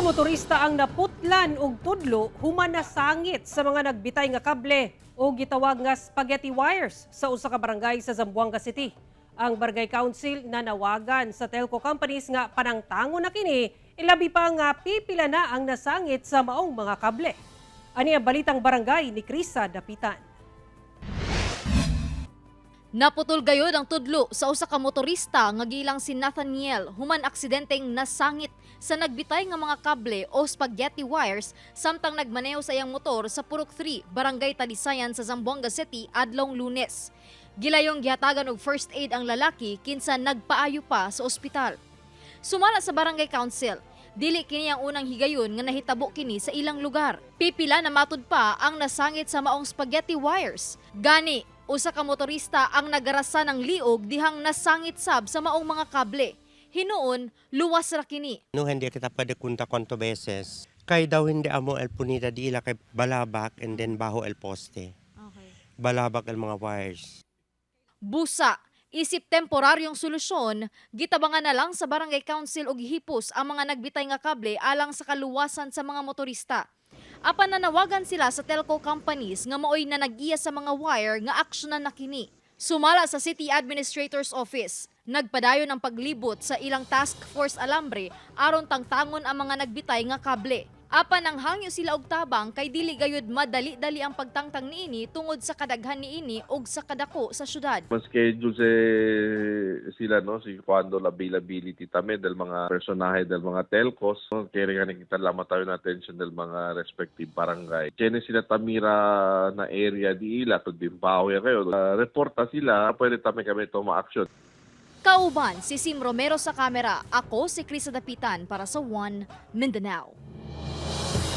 Usa ka motorista ang naputlan og tudlo human nasangit sa mga nagbitay nga kable o gitawag nga spaghetti wires sa usa ka barangay sa Zamboanga City. Ang Barangay Council nanawagan sa telco companies nga panangtangon na kini, ilabi pa nga pipila na ang nasangit sa maong mga kable. Ani ang Balitang Barangay ni Krisa Dapitan. Naputol gayod ang tudlo sa usa ka motorista nga gilang si Nathaniel human aksidenteng nasangit sa nagbitay nga mga kable o spaghetti wires samtang nagmaneho sa iyang motor sa Purok 3, Barangay Talisayan sa Zamboanga City adlong Lunes. Gilayong gihatagan og first aid ang lalaki kinsa nagpaayo pa sa ospital. Sumala sa Barangay Council, dili kini ang unang higayon nga nahitabo kini sa ilang lugar. Pipila na matud pa ang nasangit sa maong spaghetti wires. Gani, usa ka motorista ang nagarasa ng liog dihang nasangit sab sa maong mga kable. Hinuon, luwas ra kini. No, hindi kita pwede kunta cuanto beses. Kay daw hindi amo el punida dila kay balabak and then baho el poste. Balabak el mga wires. Busa, isip temporaryong solusyon, gitabangan na lang sa Barangay Council og hipos ang mga nagbitay nga kable alang sa kaluwasan sa mga motorista. Apan nanawagan sila sa telco companies nga maoy na nag-iya sa mga wire nga aksyonan na kini. Sumala sa City Administrator's Office, nagpadayon ang paglibot sa ilang task force alambre aron tangtangon ang mga nagbitay nga kable. Apan ang hangyo sila og tabang kay dili gayud madali-dali ang pagtangtang niini tungod sa kadaghan niini og sa kadako sa syudad. Ma-schedule sila, no, si cuando availability tami del mga personahe del mga telcos, no? Kaya nga kita lamang tayo na attention del mga respective barangay. Kaya sila tamira na area di ila pag bimpaw ya kayo. Reporta sila, pwede tami kami ito ma-action. Kauban si Sim Romero sa kamera, ako si Krisa Dapitan para sa One Mindanao.